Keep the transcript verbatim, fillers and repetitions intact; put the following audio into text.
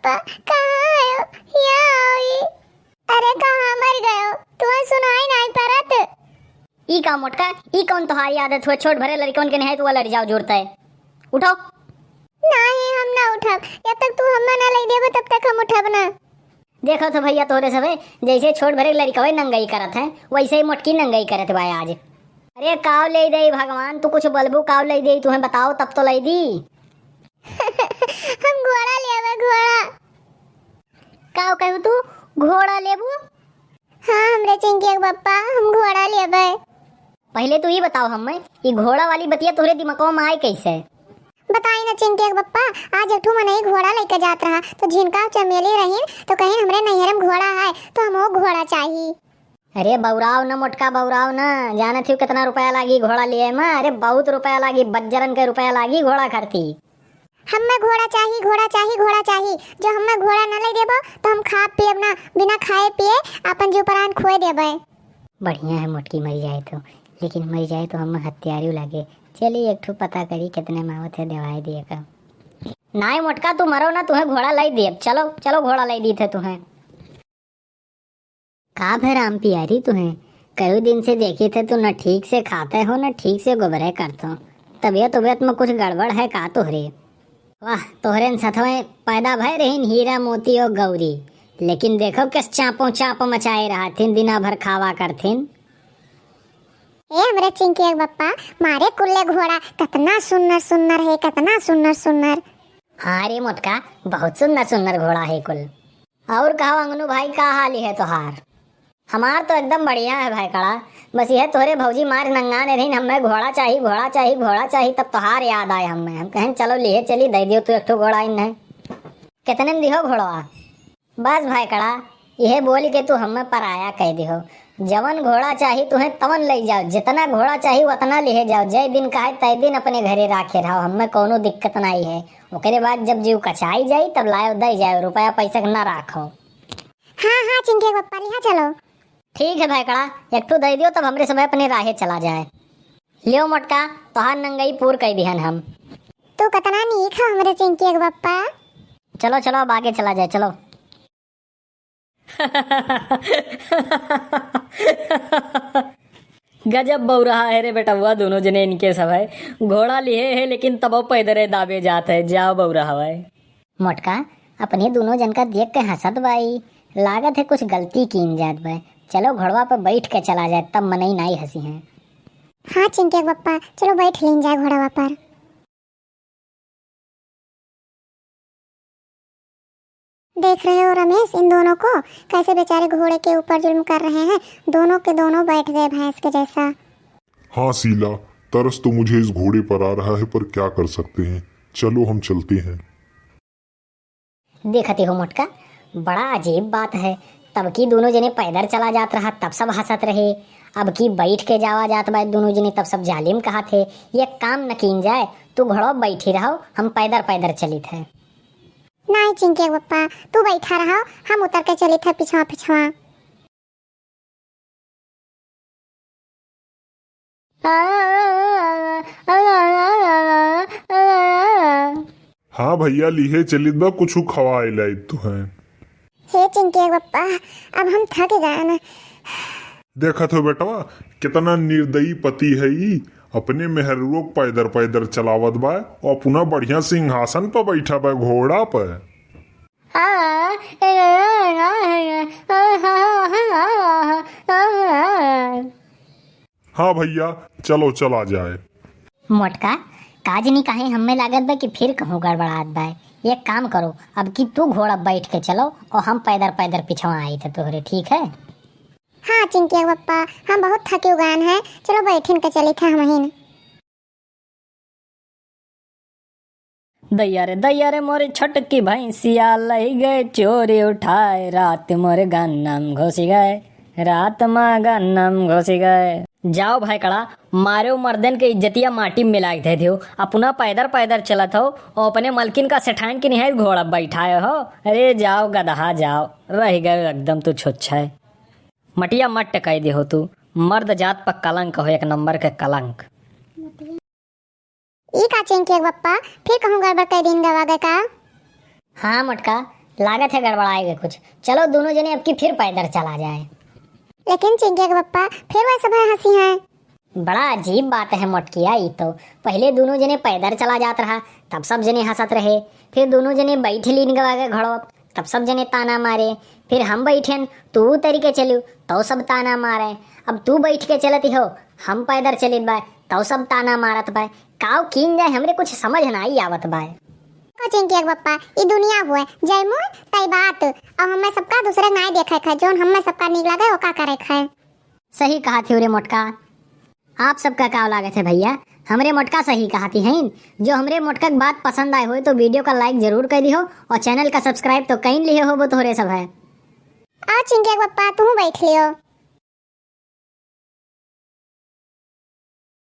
बप्पा, कहाँ आयो? या आओ ई। अरे, कहाँ मर गयो? तुहैं सुनाई नाहीं परत? ई का मोटका, ई कौन तोहारी आदत हुए? छोट भरे लड़िकवन के निहाई तू लड़ जाओ जोरते। उठो। नाहीं, हम ना उठब। जब तक तू हम्मे ना लई देबो, तब तक हम उठब ना। देखो तो भइया, तोहरे सभे जैसे छोट भरे लड़िकवे नंगई करत है, वैसे ही मोटकी नंगई करत बा आज। अरे काव लई देई भगवान, तू कुछ बोलबू, काव लई देई तुहैं बताओ, तब तो लई दी। हम घोड़ा लेबे, घोड़ा। काव कहू तू, घोड़ा लेबू? हाँ, हमरे चिंकी के बप्पा, हम घोड़ा लेबे। पहिले तू ई बताओ हम्मे, ई घोड़ा वाली बतिया तोहरे दिमगवा में आई कैसे? बताई ना चिंकी के बप्पा, आज एक ठो मनई घोड़ा लइके जात रहा, तो झिनका चमेली रहीन, तो कहिन हमरे नैहर में घोड़ा है, तो हमहू घोड़ा चाही। अरे बौराव न मोटका, बौराव न, जानत हिउ कितना रुपया लागी घोड़ा लिहे में? अरे बहुत रुपया लागी, बज्जरन के रुपया लागी घोड़ा खरती। हम्मे घोड़ा चाही, घोड़ा चाही, घोड़ा चाही। जो हम्मे घोड़ा न लई देबो, तो हम खाब पियब ना, बिना खाए पिए आपन जीव प्राण खोए देबे। बढ़िया है मोटकी मरी जाए तो, लेकिन मरी जाए तो हम्मे हत्यारियो लागे। चली एक ठो पता करी कितने में आवत है, देवाए दिए का। नाय मोटका, तू मरो ना, तुहैं घोड़ा लई देब। चलो, चलो घोड़ा लई दीत है तुहैं। का भय राम पियारी तुहैं? कई दिन से देखित है तू न ठीक से खाते हो न ठीक से गोबरे करते हो। तबियत उबियत में कुछ गड़बड़ है का तोहरे? वाह, तोहरे न सथवे पैदा भय रहीन हीरा मोती और गौरी, लेकिन देखो किस चापो चाप मचाए रहथिन, दिना भर खावा करथिन। ए हमरे चिंकी के बप्पा, मारे कुल्ले घोड़ा, कतना सुन्नर सुन्नर है, कतना सुन्नर सुन्नर। हाँ रे मोटका, बहुत सुन्नर सुन्नर घोड़ा है कुल। और कहो अंगनू भाई, का हाल है तोहार? हमार तो एकदम बढ़िया है भाई कड़ा, बस यह तोहरे भौजी मार नंगाने रहीन, हम्मे घोड़ा चाही, घोड़ा चाही, घोड़ा चाही, तब तोहार याद आए हम्मे। हम कहेन चलो लिहे चली, दे दियो तू एक ठो घोड़ा इन्हें। कितने में दिहो घोड़वा? बस भाई कड़ा, यह बोल के तू हम्मे पराया कह दिहो। जवन घोड़ा चाही तुहैं तवन लई जाओ, जितना घोड़ा चाही उतना लिहे जाओ, जय दिन कहे तय दिन अपने घरे राखे रहो, हम्मे कौनो दिक्कत नाई है। ओकरे बाद जब जीव कचाई जाई तब लायो दे जाओ, रुपया पैसा के ना राखो। हाँ, हाँ, चिंकी के बप्पा, लिहा चलो। ठीक है भाई कड़ा, एक ठो दे दियो, तब हमरे सब अपने राहे चला जाए। लियो मोटका, तोहार नंगई पूर कई दिहन हम। तू कतना नीक है हमरे चिंकी के बप्पा। चलो, चलो, अब आगे चला जाए, चलो। गजब बौराहा है रे बेटवा, दोनों जने इनके सब है। घोड़ा लिहे है, लेकिन तबो पैदरे दाबे जात है। जाओ बौराहा है। मोटका, अपने दोनों जन का देख के हंसत बाई, लागत है कुछ गलती कीन जात बा। चलो घोड़वा पर बैठ के चला जाए, तब मनई नाई हंसी हैं। हाँ चिंकी के बप्पा, चलो बैठ लीन जाए घोड़वा पर। देख रहे हो रमेश, इन दोनों को कैसे बेचारे घोड़े के ऊपर जुल्म कर रहे हैं। दोनों के दोनों बैठ गए भैंस के जैसा। हाँ शीला, तरस तो मुझे इस घोड़े पर आ रहा है, पर क्या कर सकते हैं। चलो हम चलते हैं। देखते हो मोटका, बड़ा अजीब बात है। तब की दोनों जने पैदल चला जात रहा, तब सब हंसत रहे। अब की बैठ के जावा जात बा दोनों जने, तब सब जालिम कहत है। ये काम न कीन जाए, तू घोड़ो बैठी रहो, हम पैदल पैदल चलित है। नाहीं चिंकी के बप्पा, तू बैठा रहो, हम उतर के चलित है पिछवा पिछवा। हाँ भैया, लिहे चलित बा, कुछ खवाए लाइत तो हैं। हे चिंकी के बप्पा, अब हम थक गए ना। देखत हो बेटवा, कितना निर्दयी पति है ई, अपने मेहरुओ के पैदर पैदर चलावत बा और अपना बढ़िया सिंहासन पर बैठा बा घोड़ा पर। हाँ भैया, चलो चला जाए। मोटका, काज नहीं कहे हमें लागत बा कि फिर कहूँ गड़बड़ात बा। एक काम करो, अब की तू घोड़ा बैठ के चलो और हम पैदर पैदर पिछवा आइत है तोहरे, ठीक है? हाँ चिंकी के बप्पा, हम बहुत थके उगान हैं, चलो बैठिन के चलित है हमहिन। दैया रे, दैया रे, मोरी छोटकी भैंसिया लई गए चोरी उठाए, रात मोरे गन्ना में घुसी गए, रात मा गन्ना में घुसी गए। जाओ भाई कड़ा, मारे मर्दन के इज्जतिया माटी में मिलाइ दे दियो, अपना पैदर पैदर चलत हो और अपने मलकिन का सेठाइन के निहाई घोड़ा बैठाए हो। अरे जाओ गदहा जाओ, रह गए एकदम तू छुच्छाए। मटिया मट्ट कह दे हो तू, मर्द जात पर कलंक हो, एक नंबर के कलंक। ई का चिंकी के बप्पा, फिर कहूँ गड़बड़ कई दिन गवा गए का? हाँ मोटका, लागत है गड़बड़ाए गए कुछ। चलो दोनों जने अब की फिर पैदल चला जाए। लेकिन चिंकिया के पप्पा फिर वह सब हंसी हैं। बड़ा अजीब बात है मोटकिया, ई तो पहले दोनों जने पैदल चला जात रहा, तब सब जने हंसत रहे, फिर दोनों जने बैठ लीन गवा के घोड़ो, तब सब जने ताना मारे, फिर हम बैठेन, तू तरीके चलू, तो सब ताना मारे। अब तू बैठ के चलती हो, हम पैदल चलित बा, तो सब ताना मारत बा। काव कीन जाए, हमरे कुछ समझ ना आई आवत बा। को चिंकिया के पप्पा, ई दुनिया हुए, जय मुँह तय बात। अब हमें सबका दूसरे नाई देखे खाए, जोन हमें सबका नीक लगे, ओका करे खाए। सही कहा थी रे मोटका। आप सबका का लागत है भैया? हमरे मोटका सही कहा थी हैं। जो हमरे मोटका के बात पसंद आए होए तो वीडियो का लाइक जरूर कर दिहो और चैनल का सब्सक्राइब तो कईन लिहे होबो तोहरे सब है। आ चिंकिया के पप्पा, तू बैठ लियो।